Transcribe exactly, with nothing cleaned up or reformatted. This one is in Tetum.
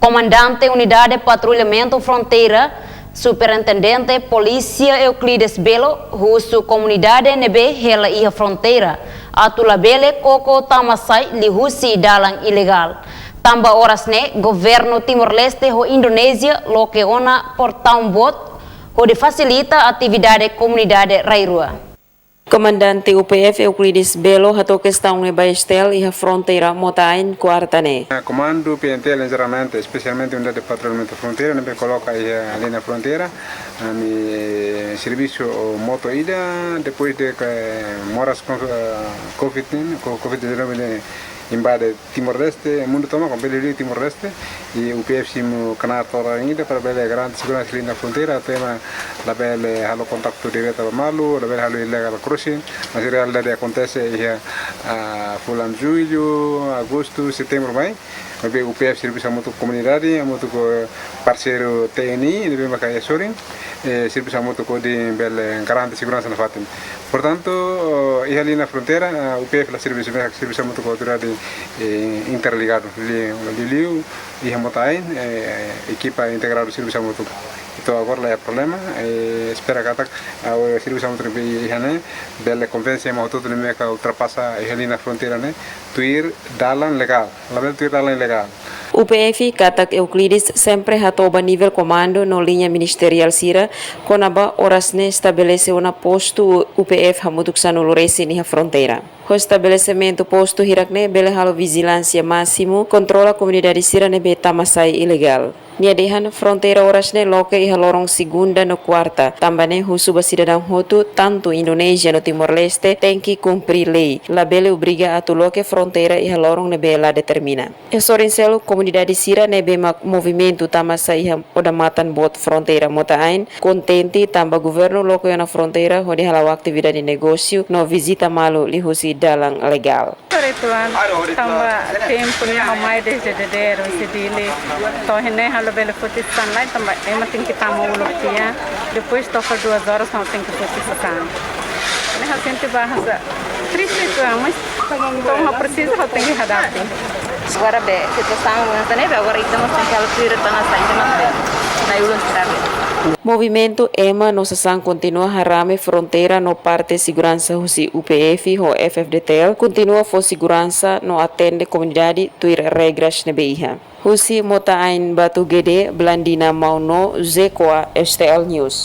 Komandante Unidade Patrullamentu Fronteira, Superintendente Polísia Euclides Belo, husu komunidade ne'ebé hela iha fronteira atu labele koko tama-sai liuhusi dalan ilegál. Tanba oras ne'e, governu Timor-Leste ho Indonézia loke ona portaun boot hodi fasilita atividade komunidade rai-rua. Komandante U P F Euclides Belo hato'o kestaun ne'e ba STL iha fronteira Mota-Ain, kuarta ne'e. Komandu P N T L jeralmente, espesialmente Unidade Patrullamentu Fronteira, ne'ebé koloka iha liña fronteira, ami servisu ho moto ida, depois de ke moras kon-, eh, covid ne'e, ko-, covid dezanove ne'e invade Timor-Leste, mundu tomak, bele liu Timor-Leste, i U P F simu knaar todan ida para bele garante seguransa liña fronteira, atu ema labele halo kontaktu direta ba malu, labele halo illegal crossing, mas realidade akontese iha, ah, fulan jullu, agostu, setembru mai, maibé U P F servisu hamutuk ho komunidade, hamutuk ho parseiru T N I, ne'ebé maka iha sorin, eh, servisu hamutuk hodi bele garante seguransa nafatin. Portantu, iha liña fronteira, ah, U P F la servisu, maibé servisu hamutuk ho autoridade, eh, interligadu, li-, liuliu iha Mota-Ain, eh, ekipa integradu servisu hamutuk. Entaun agora la iha problema, eh, espera katak, ah, o servisu hamutuk ne'ebé iha ne'e, bele konvense ema hotu-hotu ne'ebé maka ultrapasa iha liña fronteira ne'e, tuir dalan legál. Labele tuir dalan ilegál. U P F katak Euclides sempre hato'o ba nivel komandu no liña ministeriál sira kona-ba oras ne'e estabelese ona postu U P F hamutuk sanulu resin iha fronteira. Ho estabelesimentu postu hirak ne'e bele halo vijilánsia másimu, kontrola komunidade sira ne'ebé tama-sai ilegál. Nia dehan fronteira oras ne'e loke iha loron segunda no kuarta, tanba ne'e husu ba sidadaun hotu, tantu Indonézia no Timor-Leste, tenke kumpre lei, labele obriga atu loke fronteira iha loron ne'ebé la determina. Iha sorin seluk, komunidade sira ne'ebé mak movimentu tama-sai iha odamatan boot fronteira Mota-Ain kontente tanba governu loke ona fronteira hodi hala'o atividade negósiu no vizita malu liuhusi dalan legál. Rituál, tanba tempu ne'e ha'u mai dezde Dili, to'o iha ne'e ha'u labele foti sasán lai, tanba ema tenke tama uluk tiha, depois to'o fali duas horas ha'u tenke foti sasán. Ne'e ha'u sente ba hanesan triste uitoan, mas entaun ha'u presiza, ha'u tenke hadapi. Agora be, situasaun hanesan ne'e be, agora ita mós tenke halo tuir ita-nia saida, ita mós be, nai ulun sira be. Movimentu ema no sasán kontinua harame fronteira no parte seguransa husi U P F ho F F D T L kontinua fó seguransa no atende komunidade tuir regras ne'ebé iha. Husi Mota-Ain Batugede, Blandina Mauno, Zekoa, STL News.